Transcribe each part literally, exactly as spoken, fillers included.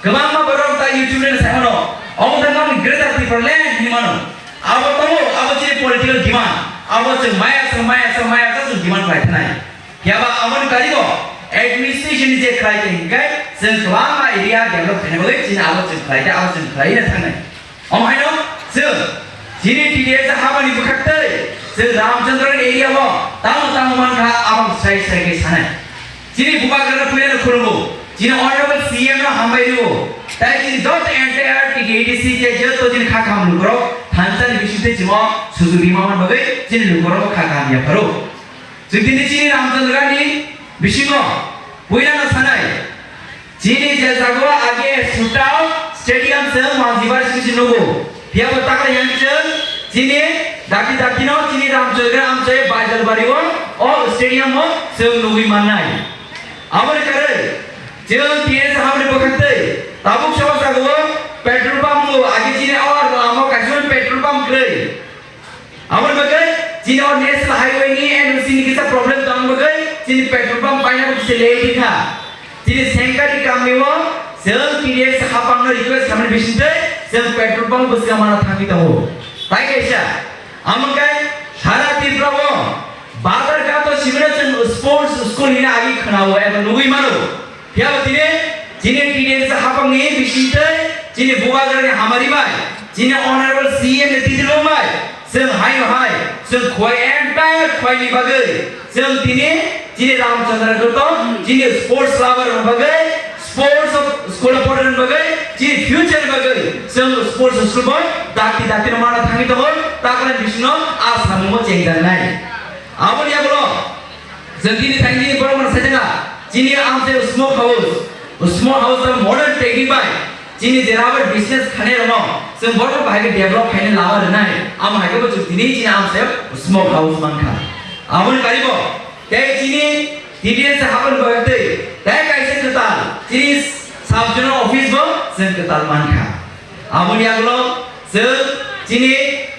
Kwbangma borok ta YouTube reno sai mano, omo tangma ni Greater Tipraland hinwi mano. Abo tongo, abo chini political demand. Abo chwng maya, chwng maya, chwng maya, chwng demand khlai thanai. Phiya ba aboni karigo administration ni je khlai tong hwnkhe chwng kwbangma area develop khaina bagwi chini abo chwng khlai tei abo chwng khlai na thangnai. Omo haino chwng chini T D S habani bwkhaktwi chwng Ramchandra area o tamo tamo mankha abo srai srai khe sanai. Chini bubagrano puilano khulumgo, chini Honorable C M no hambai rwo, tai chini joto entire T T A D C je joto chini kha kaham lukurok thansa ni bisingtwi chwng o sujuk rima man bagwi chini lukurok kha kaham yapharo. Chwng tini chini Ramchandra ni bisingo puilano sanai, chini je jago age Sutao stadium se manjibar sisi nugo. Phiya bo takla yang chwng chini dati dati no chini Ramchandra amchai Baijalbari o, o stadium o chwng nugwi mannai. Aboni karwi chwng T S habni bwkhaktwi tabuk sabo jago petrol pump o age chini or lama o kaisa petrol pump kwrwi. Aboni bagwi chini o National Highway ni N O C ni kisa problem tong bagwi chini petrol pump paina kisa late kha. Chini sengkari kamio chwng T D S hapangno request khamani bisingtwi chwng petrol pump bwskango mana thangwi tongo. Tai kaisa, amo khe sara Tripura o bazar ghato simino chwng sports school hino agi khwnao eba nugwi mano. Phiya bo tini chini T D S hapangni bisingtwi chini bubagrani hamari bai, chini Honorable C M ni twijlong bai, chwng haino hai, chwng khwai entire khwaini bagwi, chwng tini chini Ramchandra Gautam, chini sports lover ni bagwi, sports of school of bagwi, chini future ni bagwi, chwng sports school bo dakti dakti no mana thangwi tongo, takla bisino a samungo chengjaknai. Aboni yagulo, Chwng tini thangni borok mano saitanga, chini amchai smoke house, smoke house o modern technique bai, chini jera bai business khainai rokno, chwng borok bahai khe develop khainai lama rwnai, amo hai khe bo chwng tini chini amchai smoke house mankha. Aboni karibo, tei chini T D S habani bagwi tei, tei kaisa kwtal, chini sub zonal office bo chwng kwtal mankha. Aboni yagulo, chwng chini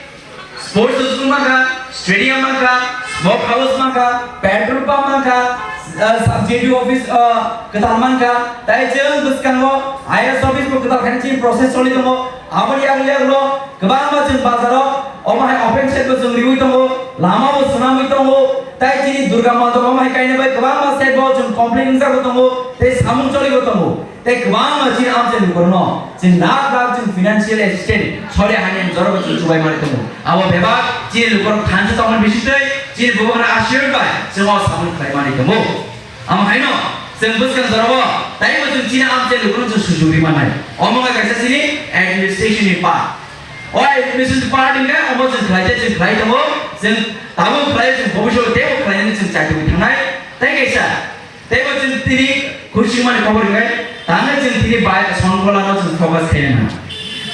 Sports school mankha, stadium mankha, smoke house mankha, petrol pump mankha, uh, sub J D O office, uh, kwtal mankha, tai chwng bwskango I S office bo kwtal khaina chini process choli tongo. Aboni yagulo yagulo kwbangma chwng bazaro omo hai open shed bo chwng riwi tongo, lama bo swnamwi tongo, tai chini Durga Mandap omo hai kaina bai kwbangma shed bo chwng complete wngjagwi tongo, tei samung cholibo tongo. Tei kwbangma chini amchai lukurokno chwng lakh lakh chwng financial assistance sori hani jorobo chwng chubai mani tongo. Abo bebak chini lukurok thansa tongmani bisingtwi chini bubagrani ashirbad bai chwng o samung khlai mani tongo. Amo haino chwng bwskang jorobo taibo chwng chini amchai lukurokno chwng sujuk ri mannai. Omo wngkha kaisa chini administration ni part. O administration part wngkha omo chwng khlai tei chwng khlai tongo, chwng tabuk khlai chwng bobishoto teibo khlainani chwng chai tongwi thangnai. Tei kaisa Teibo chwng tini khurchimani khobor hwnkhe, tangwi chwng tini bai Sonkholano chwng focus khaina nang.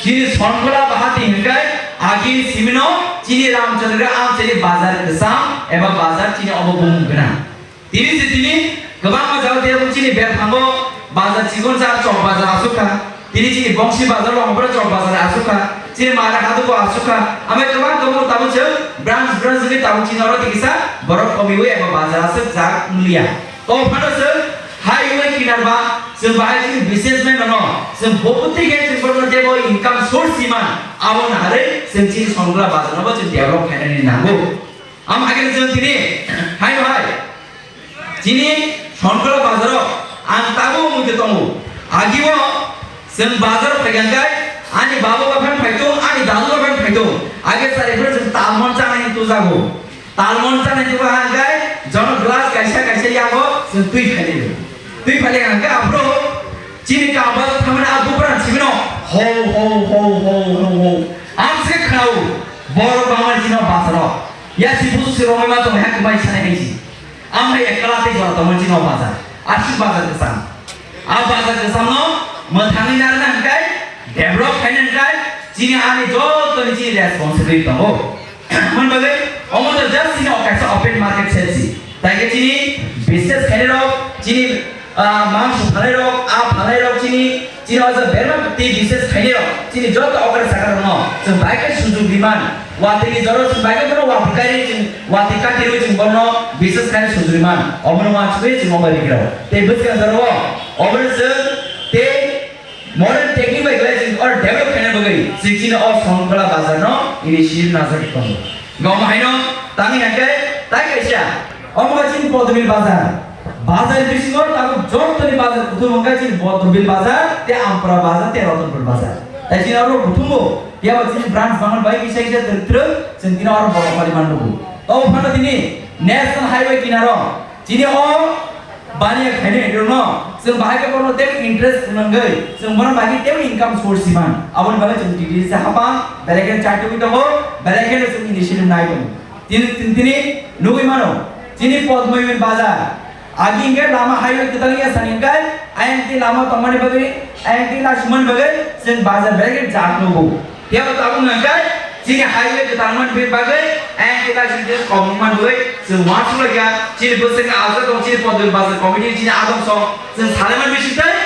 Chini Sonkhola bahati hwnkhe agi simino chini Ramchandra amchaini bazar kwcham eba bazar chini obo bumung gwnang. Tini se tini kwbangma jaga tei chini belphango bazar chikon sa chok bazar aswk kha. Tini chini Bongsi bazar o hwnba chok bazar aswk kha, chini Mara Hadugo aswk kha, amai kwbang kwbang tabuk chwng branch branch wngwi tabuk chini oro tikisa borok komiwi eba bazar aswk jak wngya. To phano chwng highway kinar ba chwng bahai chini businessman no chwng bophuti khe chwng borokno jebo income source si man abo naharwi chwng chini Sonkhola bazar no bo chwng develop khainani nango. Am hai khe chwng tini hai no hai. Chini Sonkhola bazaro ang tabuk muitu tongo. Agio chwng bazaro phaikha khe ani babu baphang phaitung, ani dadu baphang phaitung. Age chari phuru chwng talmon chanai tujago. Talmon chanai tuba hwnkhe jono glass kaisa kaisa yago chwng twi phailio. Twi phailai hwnkhe aphuru chini kambaro thangmani a bubagra sibino ho ho ho ho ho ho. Ang se khnao borok bangmani chini bazaro. Ya si busu si romoi ma tong ha kwbai sanai hai si. Amhai ekkala tei jora tongmani chini o bazar. Aswk bazar kwcham. A bazar kwchamno mwthangwi narwkna hwnkhe, develop khaina hwnkhe, chini ani jotoni chini responsibility tongo. Hwnba bagwi omo to just chini o kaisa open market sale si. Tai khe chini business khainai rok, chini, ah, mangso phalai rok, a phalai rok chini Chini o jaga berma tei business khainai rok, chini joto okra sakha rokno chwng bai khe sujuk riman, watwi ni jora chwng bai khe bono watwi kairwi chwng watwi katirwi chwng bono business khainai sujuk riman, obono uansugwi chwng omo rikirok. Tei bwskango jora o obono chwng tei Modern technique bai khlai chwng oro develop khaina bagwi chwng chini o Songkhla bazar no initiative najagwi tongo. Goma haino tangwi hwnkhe tai kaisa omo khe chini Podbil bazar. Bazar bisingo tabuk jotoni bazar kuthum wngkha chini Podbil bazar, tei Ampura bazar, tei Ratanpur bazar. Tai chini oro kuthumbo phiya ba chini branch bangma bai kisa kisa twrwk twrwk chwng tini oro borok pari manlugo. Tei phano tini National Highway kinaro chini o baniya khainai rokno chwng bahai khe bono tei interest phunangwi chwng bono bagwi tei income source si man. Aboni bagwi chwng T D S hapang belai khe chaitugwi tongo, belai khe chwng initiative nai tongo. Tini, tini, tini nugwi mano, chini Podmoi bazar. Agi hwnkhe lama highway kwtal wngya sani hwnkhe, ayang twi lama tongmani bagwi, ayang twi lasimani bagwi, chwng bazar belai khe jak nugo. Phiya bo tabuk hwnkhe, chini highway kwtal wngmani bagwi, ayang twi lasimani bagwi kobong wngmani bagwi, chwng uansuk laikha, chini bwswk ni ajak tong, chini Podmoi bazar committee, chini adong song, chwng salaimani bising tei,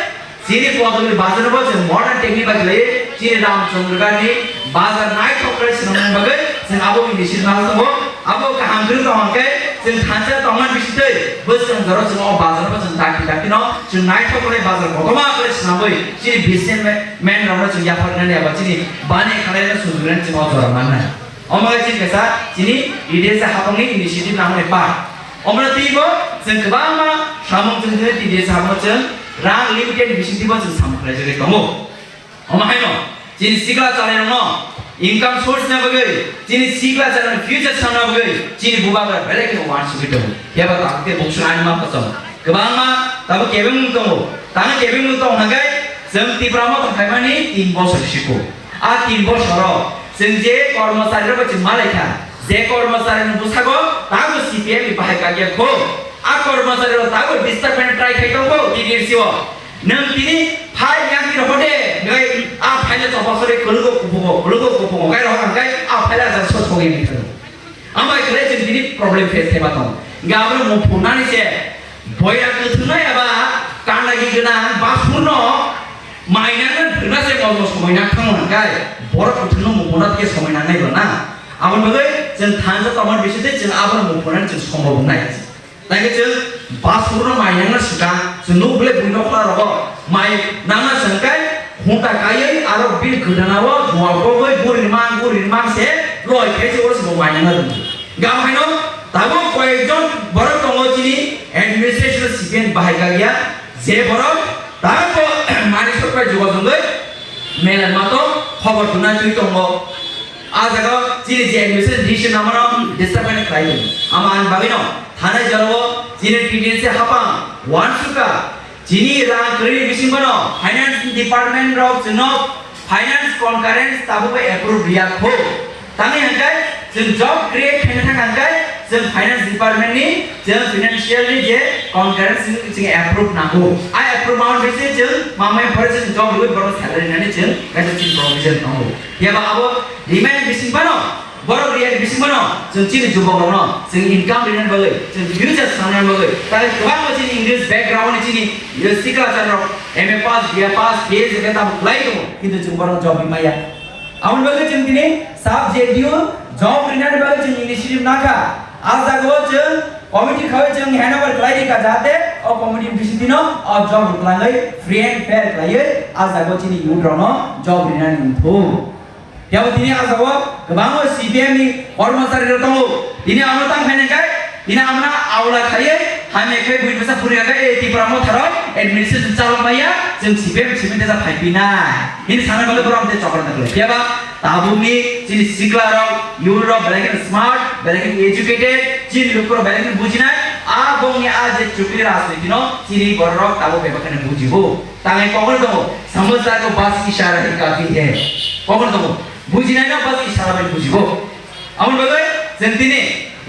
Chini Podmoi bazar no bo chwng modern technique bai khlaiwi chini Ramchandra Ghat ni bazar naithok khe swnamnani bagwi chwng abo initiative nang tongo. Abo kaham kwrwng tong hwnkhe chwng thansa tongmani bisingtwi bwskang jora chwng o bazar no bo chwng dakti dakti no chwng naithok khe bazar kotorma khe swnamwi chini businessman rok no chwng yapharnani abo chini bani khalai no sujurani chwng o jora mannai. Omo khe chini kaisa chini T D S hapangni initiative nangmani part. Omo twibo chwng kwbangma samung chwng chwng T D S hapang chwng rang limited bisingtwibo chwng samung khlaijagwi tongo. Omo haino chini sikla chalairokno income source na bagwi, chini sikla chalairokni future sanna bagwi chini bubagra belai kheno uansugwi tongo. Phiya ba tabuk tei bukchwng ani ma phaso kwbangma tabuk kebengmung tongo. Tangwi kebengmung tong hwnkhe chwng Tipra Motha phaimani tin bosor siko. A tin bosoro chwng je kormochari rok bai chwng malaikha, je kormochari ni bwsago tabuk C P M ni bahai kakya kho. A kormochari rok tabuk disturb khaina try khai tongo T D S o. Nwng tini phai yang tini hode ngai a phaile chopasore kulugo kupungo, kulugo kupungo, gai rok ang gai a phaile aja so sogi ni thang. Amai khlai chwng tini problem face thaiba tong. Hingkhe abono mung phungnani se boya kwthwngnai eba kandagi gwnang basurno mainangno phwrwngna se mojno somoi nang thangma hwnkhe borok kwthwngno mung phungnat khe somoi nangnai bo na. Aboni bagwi chwng thansa tongmani bisingtwi chwng abono mung phungnani chwng sombo wngnai. Tangkhe chwng basurno mainangno swkang, chwng nuk bwlai buino khwlarogo mai nangna swngkhe hunta kaiwi aro bini kwdana o dual kogwi burini mang, burini mang se loi khe se oro se bo mainangna rwdi. Gam haino tabuk koyekjon borok tongo chini administration o C P M bahai kagya, je borok tabuk bo mani sokpai jogajogwi mela mato khobor tuna twi tongo. A jaga chini je administration decision namano disturb khlai tongo. Ama ani bagwino thanai jorao chini T D S hapang uansukha. Chini rang kwrwini bisingo no finance department rok chwngno finance concurrence tabukbo approve riya kho. Tamni hwnkhe chwng job create khaina thang hwnkhe chwng finance department ni chwng financial ni je concurrence chwng approve nango. A approve ma bai se chwng mamai pore chwng job rwui borok salary nani chwng kaisa chini provision tongo. Phiya ba abo remain bising phano Borok riyani bisingo no chwng chini jubokrokno chwng income rinani bagwi, chwng future sanani bagwi, tai kwbangma chini English background ni chini sikla chanrok M A pass, B A pass, P H D tamo khlai tongo, kintu chwng borok job ri maya. Aboni bagwi chwng tini sub J D U job rinani bagwi chwng initiative nakha. A jagao chwng committee khawi chwng handover khlai rikha, jahate o committee bisingtwino o job rwkhlangwi free and fair khlaiwi a jagao chini youth rokno job rinani wngthok. Phiya bo tini a jagao kwbangma C P M ni kormochari rok tongo. Tini ano tang khaina khe, tini amna aula khaiwi hamya khe bui bwsa phuri khe, "E Tipra Motha rok administration chalok maya, chwng C P M simi tesa phai pina." Hini sana bagwi borok amte chokra na khlai. Phiya ba tabukni chini sikla rok, youth rok belai khe smart, belai khe educated, chini lukurok belai khe bujinai, a bongni a je chukli rajniti no chini borok tabuk bebak khe bujibo. Tangai kokno tongo, "Samajhdar ko bas ishara hi kafi hai." Kokno tongo, bujinai no bas ishara bai bujibo. Aboni bagwi chwng tini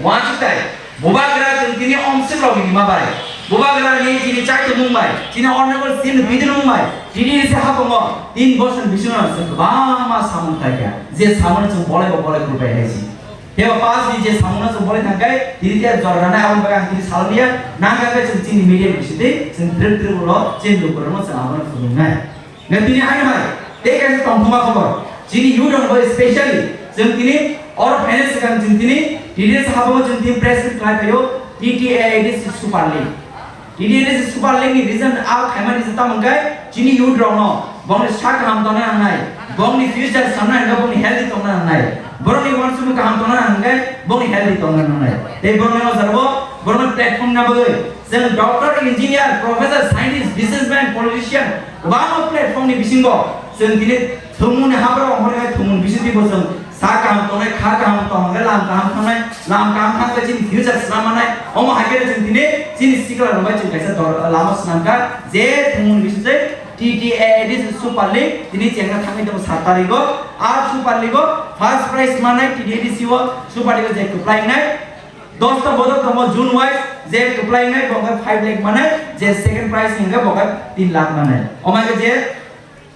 uansukthai, bubagra chwng tini omswk rok ni ma bai, bubagra ni chini chaitumung bai, chini honorable C M ni bidinung bai, tini se hapungo tin bosor ni bisingo chwng kwbangma samung khlaikha, je samung chwng bolai bo bolai kurbai hai si. Phiya ba pass ni je samungno chwng bolai thangkhe, tini je jora rwnai aboni bagwi ang tini salmya, nangkha khe chwng chini media ni bisingtwi chwng twrwk twrwk ulo chini lukurokno chwng abono phunuknai. Nang tini ano hai, tei kaisa tongthokma khobor, chini youth rok bai specially chwng tini oro phainai swkang chwng tini T D S habango chwng tini press meet khlai phaio, T T A A D C Super League. T T A A D C Super League ni reason a khaimani se tamo hwnkhe chini youth rokno Bongni sak kaham tongna nangnai, bongni future samna hingke bongni healthy tongna nangnai, borokni uansukmung kaham tongna hingke bongni healthy tongna nangnai. Tei borokni o jora bo borokni platform na bagwi chwng doctor, engineer, professor, scientist, businessman, politician kwbangma platform ni bisingo chwng tini thwngmungni hapharo ongkhorwi thwngmung bisingtwi bo chwng sak kaham tongnai, kha kaham tongkhe lam kaham thangnai, lam kaham thangkhe chini future swnam manai. Omo hai khe chwng tini chini sikla rok bai chwng kaisa dor lama swnamkha je thwngmung bisingtwi T T A A D C Super League tini chengna thangwi tongo sat tarigo. A Super League o first prize manai T T A A D C o Super League o je kwplai wngnai. Dosta bodol tongo June wise je kwplai wngnai bo khe five lakh manai, je second prize hingkhe bo khe tin lakh manai. Omo khe je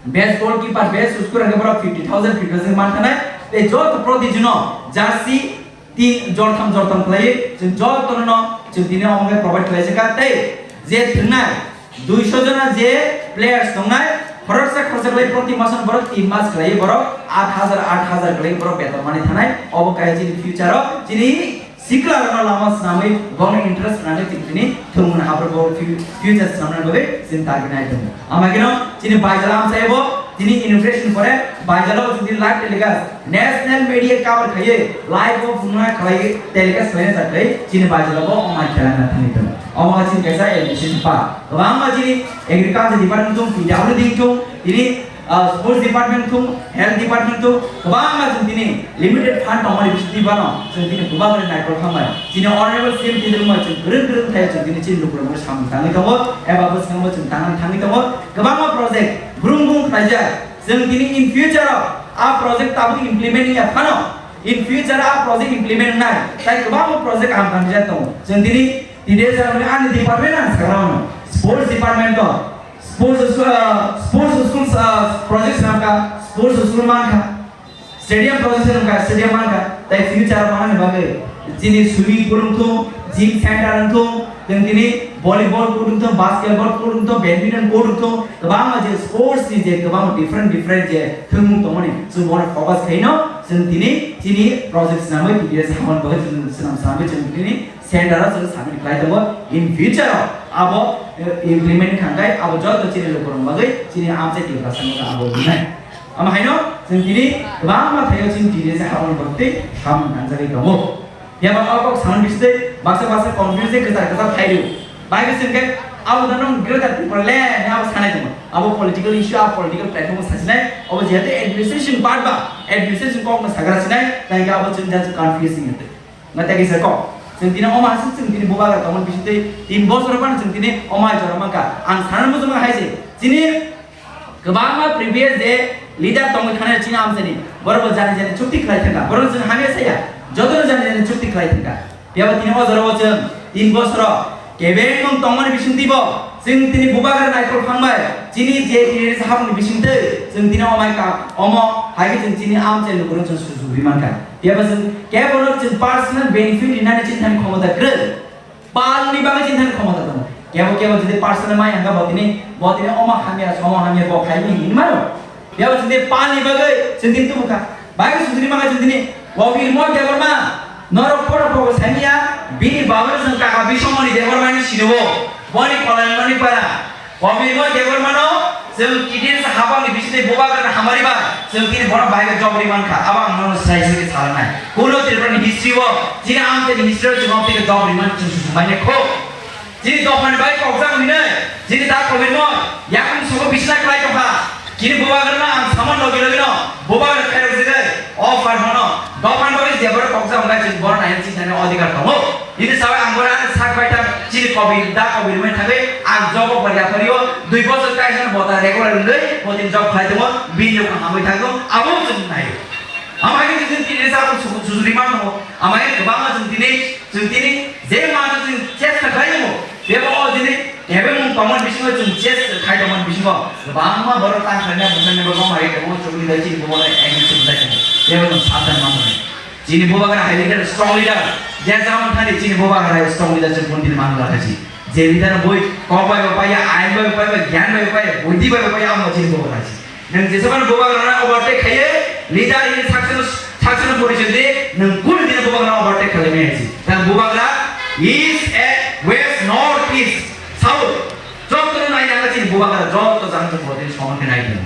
best goalkeeper, best score hingkhe borok fifty thousand, fifty thousand man thanai. Tei joto protijino jersey tin jortham jortham khlaiwi chwng jotono chwng tini omo khe provide khlaijak kha. Tei je thwngnai duiso jona je players tongnai, khoroksa khoroksa khlai proti masono borok tin mas khlaiwi borok aat hajar, aat hajar khlaiwi borok beton manwi thanai. Obo kaisa chini future o chini sikla rokno lama swnamwi bongni interest rwnani chwng tini thwngmung haphar bo fu-, future swnamna bagwi chwng target nai tongo. Ama khe no chini Baijala amchai bo tini inauguration pore Baijala o chwng tini live telecast national media cover khaiwi live o phunukna khlaiwi telecast khlaina chakhlai chini Baijala bo omo hai khela na thangwi tongo. Omo chini kaisa administration pa kwbangma chini agriculture department thung, P W D thung, tini ah, sports department thung, health department thung, kwbangma chwng tini limited fund tongmani bisingtwi bano chwng tini bubagrani naikol khambai. Chini honorable C M tini rwngmai chwng kwrwng kwrwng thai chwng tini chini lukurokno samung tangwi tongo, eba bwskango chwng tangna thangwi tongo. Kwbangma project brung brung khlaijak. Chwng tini in future o a project tabuk implement wngya phano, in future o a project implement wngnai, tai kwbangma project kaham kaham rijak tongo. Chwng tini T D S ani department ang sakha mano, sports department o, sports school, ah, sports school, ah, project swnamkha, sports school mankha, stadium project swnamkha, stadium mankha, tai future o manani bagwi chini swimming pool wngthung, gym center wngthung, chwng tini volleyball court wngthung, basketball court wngthung, badminton court wngthung, kwbangma je sports ni je kwbangma different different je thwngmung tongmani chwng bono focus khaino chwng tini chini project swnamwi T D S hamoni bagwi chwng swnam swnamwi chwng tini center o chwng submit khlai tongo. In future o abo, eh, implement khankhai abo joto chini lukurok bagwi chini amchai Tiprasa wngkha abo wngnai. Omo haino chwng tini kwbangma thaio chini T D S haboni bagwi tei samung tangjagwi tongo. Phiya ba o kok samani bisingtwi baksa baksa confuse kwchar kwchar khai rw. Bai bising khe abo da nung Greater Tipraland hinwi abo sanai tongo. Abo political issue, abo political platform o sasinai. Abo jehetu administration part ba administration kokno sagra sinai, tai khe abo chwng just confuse wngwi twi. Nga tei kisa kok. Chwng tini omo aswk chwng tini bubagra tongmani bisingtwi tin bosor phano chwng tini omo hai jora mankha. Ang sana muchungma hai se. Chini kwbangma previous je leader tongwi thangna chini amchaini. Borok bo jani jani chukti khlai thangkha. Borok chwng hamya saya. Jotono jani jani chukti khlai thangkha. Phiya bo tini o jora o chwng tin bosoro kebengmung tongmani bisingtwi bo chwng tini bubagra naikol phangbai. Chini je tini hapni bisingtwi chwng tini omo hai ka, omo hai khe chwng chini amchai lukurok chwng sujuk ri mankha. Phiya bo chwng kebo no chwng personal benefit rinani chini thani khomota kwrwi. Palni bagwi chini thani khomota tongo. Kebo kebo jodi personal mai hangkha bo tini, bo tini omo hamya, omo hamya bo khaini hinwi mano. Phiya bo chini palni bagwi chwng tini tubu kha. Bagwi sujuri mankha chwng tini Kobir Moy Debbarma, norok poro pogo saimya, bini babano chwng kaka Biswamoni Debbarma hinwi sino. Boni Kolaimani para. Kobir Moy Debbarmano chwng T D S hapangni bisingtwi bubagrano hamari ba, chwng tini bono bai khe jobri mankha, abo ang nono sai sai khe salanai. Kuno Tripurani history o, chini amchaini history o chwng omo twi khe jobri man chwng susung bai kho. Chini dophani bai kokjak hinwi, chini da Kobir Moy, yakung sobo bisna klai tongkha. Chini bubagrano ang saman logi logi no, bubagra khairok jigwi, offer mono, dophani bagwi je borok kokjak wngkha chwng bono nai chini thani odhikar tongo. Bini sawi ang bono ani sak bai thang chini Kobir, da Kobir mai thangwi ang job o poriya phorio dui bosor kaisa bota regular wngwi bo chini job khlai tongo, bini rok hamwi thangwi abo chwng nai. Ama hai chwng tini sa chwng sujuri man tongo, ama hai kwbangma chwng tini, chwng tini je ma chwng chesta khlai tongo, bebo o tini kebengmung tongmani bisingo chwng chesta khai tongmani bisingo kwbangma borok ta khlaina bwsani bo ma hai kwbangma chukli dai chini bo ma hai action chwng dai tongo, bebo chwng sabdan man tongo. Chini bubagra hai leader, strong leader. Je jagao thani chini bubagra hai strong leader chwng bondini manwi lakhaisi. Je leader boi kok bai bo paiya, ain bai bo paiya, gyan bai bo paiya, buddhi bai bo paiya, amo chini bubagra si. Nwng jesabani bubagrano overtake khaiye, leader in success, success position di, nwng kunu dino bubagrano overtake khaimaya si. Nwng bubagra east, eh, west, north, east, south, joto nai nang chini bubagra, joto jang chini bondini soman khe nai di.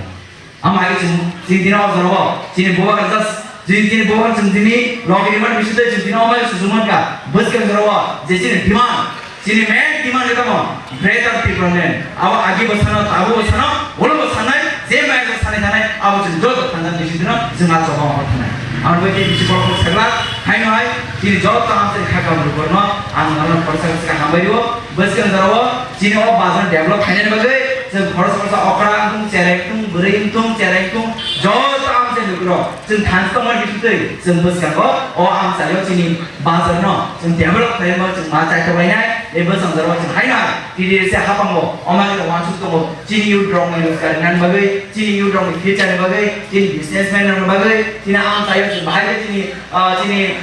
Ama hai chwng, chini dino o jorao, chini bubagra just, chini, chini bubagra chwng tini logi rimani bisingtwi chwng tini o mai susumani ka, bwskang jorao, je chini demand, chini main demand ni tamo, Greater Tipraland. Abo agi bo sano, abo bo sano, ulo bo sanai, je mai bo sanai thanai, abo chwng joto thansa bisingtwino chwng a choba ongkha thanai. Abo bai tei bisi borok sagla, haino hai, chini joto ang chini khakam rukorno, ang nang khorsa khorsa hambai rio, bwskang jorao, chini o bazar develop khainani bagwi, chwng khorsa khorsa okra wngthung, cherai wngthung, bwrwi wngthung, cherai wngthung, joto ang chini lukro, chwng thansa tongmani bisingtwi, chwng bwskango, o ang chaio chini bazarno, chwng develop khainani bagwi, chwng ma chai tonglainai, tei bwskang jorao chwng haino hai, T D S A hapango, o manwi rok uansuk tongo, chini youth rokni rojgar rinani bagwi, chini youth rokni future ni bagwi, chini businessman rokni bagwi, chini ang chaio chwng bahai khe chini, ah, chini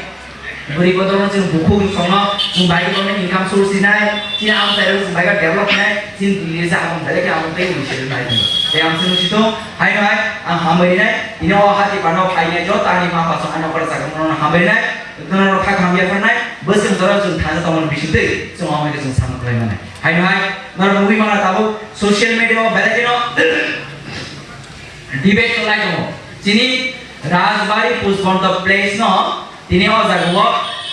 Bwrwi bodolno chwng bukhuk songno chwng bai bono income source sinai, chini amchairok chwng bai develop khnai, chini Delhi se abang bai khe abang tei wngwi se bai tong. Tei ang chwng sito haino hai ang hambai rinai, ini o hati pano phainai joto ani ma pasong ani okra chakra no hambai rinai, jotono kha hamya pharnai, bwswng jora chwng thani tongmani bisingtwi chwng amai khe chwng samung khlai mani. Haino hai norok nugwi mangna tabuk social media o belai kheno debate khlai tongo. Chini Rajbari Pushbondha Place no tini o jaga o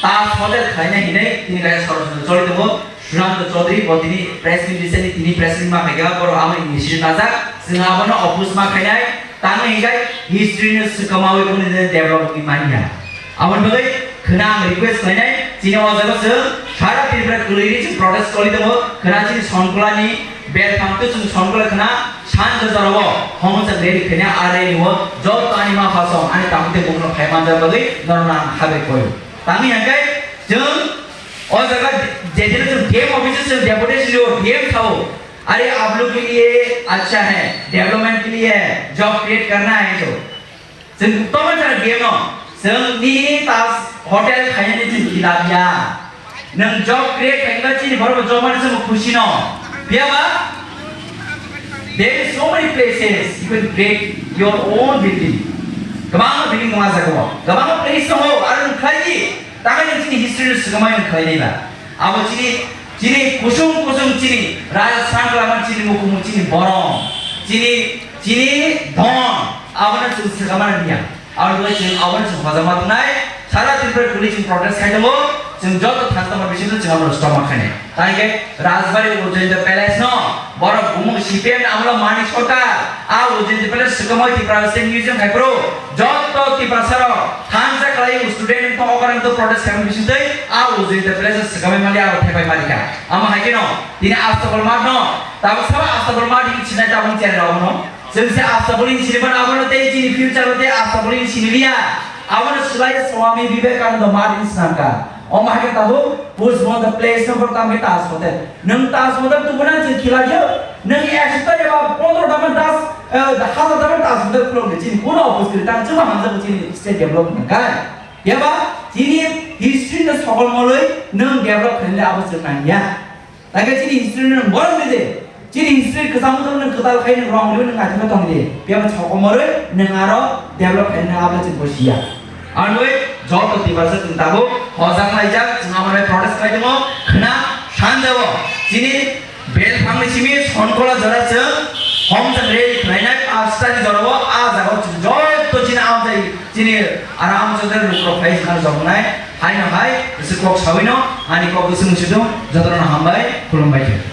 Taj Hotel khlaina hinwi tini kaisa sorosmoi choli tongo. Sudanta Chaudhary bo tini press meet recently tini press meet ma khaika, borok amo initiative najak. Chwng abono oppose ma khainai, tamo hinkhai history no swkamawi kunu develop wngwi manya. Aboni bagwi khwna ang request khlainai, chini o jaga chwng sara Tripura kwlwi ri chwng protest choli tongo, khwna chini Sonkolani belkham to chwng Sonkola khwna sanja jorao homo chwng rally khaina a rally o joto ani ma pha song ani tamo tei bokno phai manjak bagwi norokno ang habai koyo. Tamo hinkhai chwng o jaga je dino chwng D M office chwng deputation rio, D M sao, "अरे आप लोग के लिए अच्छा है, development के लिए है, job create करना है तो।" Chwng tongma jora D M no, chwng nini Taj Hotel khainani chwng khilap ya. Nwng job create khaina chini borok job mani chwng khusi no. Phiya ba? There is so many places you can create your own building. Kwbangma building tongo ah jaga o. Kwbangma place tongo, aro nwng khlai di. Tamo nwng chini history no swkangmani nwng khlai nai ba. Abo chini, chini kusung kusung chini Rajasthan lama chini mukumu chini borom, chini, chini don, abono chwng swkangmani liya. Aboni bagwi chwng abono chwng hojak ma tongnai. Sara Tripura kwlwi chwng protest khai tongo. Chwng joto thang tongma bisingo chwng abono stop ma khainai. Tei khe Rajbari Ujjayanta Palace no borok bumung C P M ni amolo Manik Sarkar, a Ujjayanta Palace swkangmani Tripura State Museum khai phuru joto Tiprasa rok thansa khlai student wngtong okra wngtong protest khai bisingtwi a Ujjayanta Palace swkangmani mali abo thepai mali kha. Amo hai kheno tini Astabal Math no tabuk sabo Astabal Math hinwi sinai tabuk chera rok no. Chwng se Astabal ni siniman abono tei chini future o tei Astabal ni siniliya. Abono swlai Swami Vivekananda Math ni swnamkha. Omo hai khe tabuk Pushbondha Place no borok tamo khe Taj Hotel. Nwng Taj Hotel tubuna chwng khilaiyo. Nwng ekso ta eba pondro ta man das, eh, hazar ta man Taj Hotel khulokdi. Chini kuno office kwrwi tang chwngma hamjakgo chini state development khai. Phiya ba chini history no sokol molwi nwng develop khainai abo chwng nangya. Tangkhe chini history no borok de, chini history kwchangma no kwtal khai no rong rwi no naithok tong de. Phiya ba sokol molwi nwng aro develop khai no abo chwng bosi ya. Anwi joto Tiprasa chwng tabuk hojak laijak, chwng amo bai protest khai tongo. Khna sanja o chini belphang ni simi Sonkola jora chwng homjak rally khlainai, Pastari jora o a jaga o chwng joto chini amchai chini aram chwng ruk rok khai chwng joknai. Haino hai bwswk kok sawi no ani kok bwswk muchung joto no hambai khulumbai khe.